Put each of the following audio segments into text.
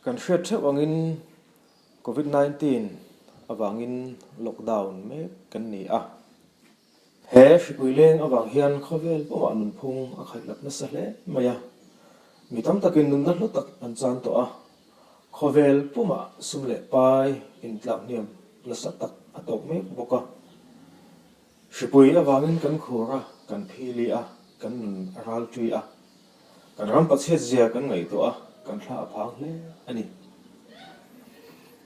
Kan hriat theuh angin Covid 19 avangin lockdown mek kan ni a. He hripui leng avang hian khawvel pawhah nunphung a khaihlat nasa hle mai a. Mi tam takin nunna hlu tak an chan tawh a. Khawvel pumah sum leh pai intlak hniam nasa tak a tawk mek bawk a. Hripui avangin kan khur a, kan phili a, kan nun a ral ṭui a. Kan ram pachhiat zia kan ngaihtuah a, kan thla a phang hle a ni.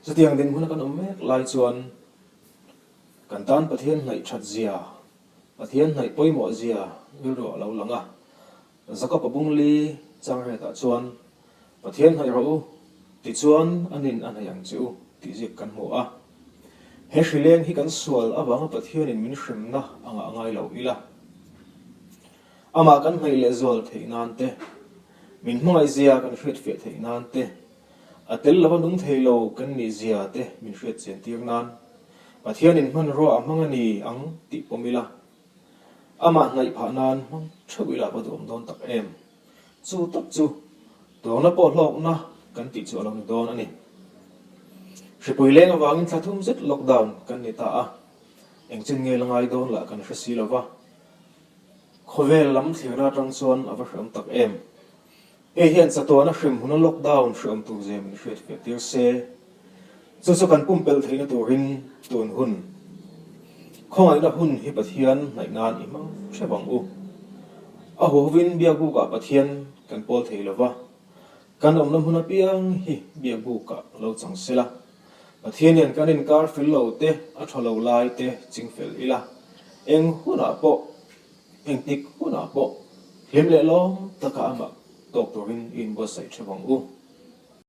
Chutiang dinhmuna kan awm mek lai chuan kan tan Pathian hnaih ṭhat zia, Pathian hnaih pawimawh zia rilru a lo lang a. Jakob-a bungli changretah chuan, Pathian hnaih rawh u, tichuan a nin a hnaih ang che u, tih ziak kan hmu a. He hrileng hi kan sual avanga Pathianin min hremna angah a ngai lo ila. Amah kan hnaih lehzual theih nan te, min hmangaihzia kan hriatfiah theih nan te, a tel lova nung thei lo kan nihzia te min hriat chiantir nan Pathianin hmanrua a hmang a ni ang tih pawm ila. Amah hnaih phah nan hmang theuh ila va duhawm dawn tak em? Chu tak chu tuangna pawh hlawkna kan tih chu a lo ni dawn a ni. Hripui leng avangin thla thum zet lockdown kan ni ta a, engchen nge la ngai dawn lah kan hre si lo va. Khawvel lam thlirna atang chuan a va hreawm tak em? Hei hian chatuana hrim huna lockdown hreawm tur zia min hriat fiah tir se. Chu chu kan pumpelh theihna turin tun hun khawngaihna hun hi Pathian hnaih nan i hmang hrep ang u. A huhovin biakbukah Pathian kan pawl thei lo va, kan awmna hmun apiang hi biakbukah lo chang sela. Pathian hian kan inkar fel lo te, a tha lo lai te chingfel ila, eng hunah pawh Engtik hunah pawh hlim leh lawm taka amah tawk turin i inbuatsaih theuh ang u.